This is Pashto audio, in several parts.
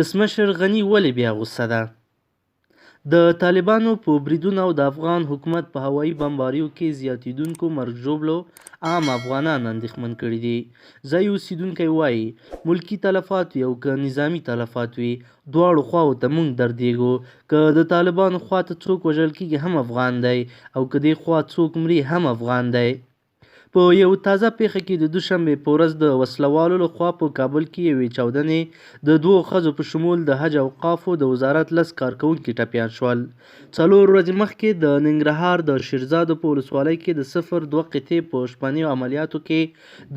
ولسمشر غني ولې بیا غوسه ده؟ د طالبانو په بریدونو او د افغان حکومت په هوایي بمباریو کې زیاتېدونکو مرګ ژوبلو عام افغانان اندېښمن کړي دي. ځایي اوسېدونکي وایي، ملکي تلفات وي او که نظامي تلفات وي، دواړو خواوو ته موږ دردېږو. که د طالبانو خوا ته څوک وژل کېږي هم افغان دی او که دې خوا څوک مري هم افغان دی. په یو تازه پېښه کې د دوشنبې په ورځ د وسله والو له خوا په کابل کې یوې چاودنې د دوو ښځو په شمول د حج اوقافو د وزارت 10 کارکوونکي ټپیان شول. 4 ورځې مخکې د ننګرهار د شیرزادو په ولسوالۍ کې د 02 قطعې په شپنیو عملیاتو کې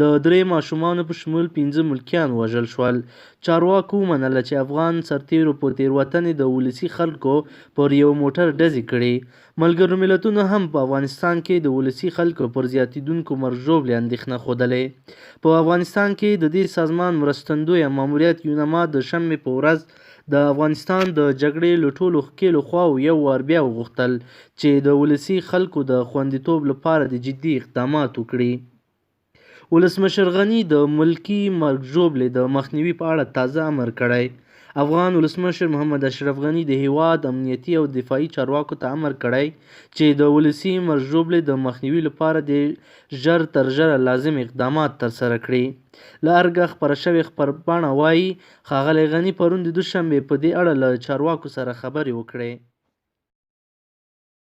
د 3 ماشومانو په شمول 5 ملکیان ووژل شول. چارواکو ومنله چې افغان سرتېرو په تېروتنې د ولسي خلکو پر یوه موټر ډزې کړې. ملګرو ملتونو هم په افغانستان کې د ولسي خلکو پر زیاتېدونکو مرګ ژوبلې اندېښنه ښودلې. په افغانستان کې د دې سازمان مرستندویه ماموریت یوناما د شنبې په ورځ د افغانستان د جګړې له ټولو ښکېلو خواوو یو وار بیا وغوښتل چې د ولسي خلکو د خوندیتوب لپاره دې جدي اقدامات وکړي. ولسمشر غني د ملکي مرګ ژوبلې د مخنیوي په اړه تازه امر کړی. افغان ولسمشر محمد اشرف غني د هېواد امنیتي او دفاعي چارواکو ته امر کړی چې د ولسي مرګ ژوبلې د مخنیوي لپاره دې ژر تر ژره لازم اقدامات ترسره کړي. له ارګه خپره شوې خبرپاڼه وايي، ښاغلی غني پرون د دوشنبې په دې اړه له چارواکو سره خبرې وکړې.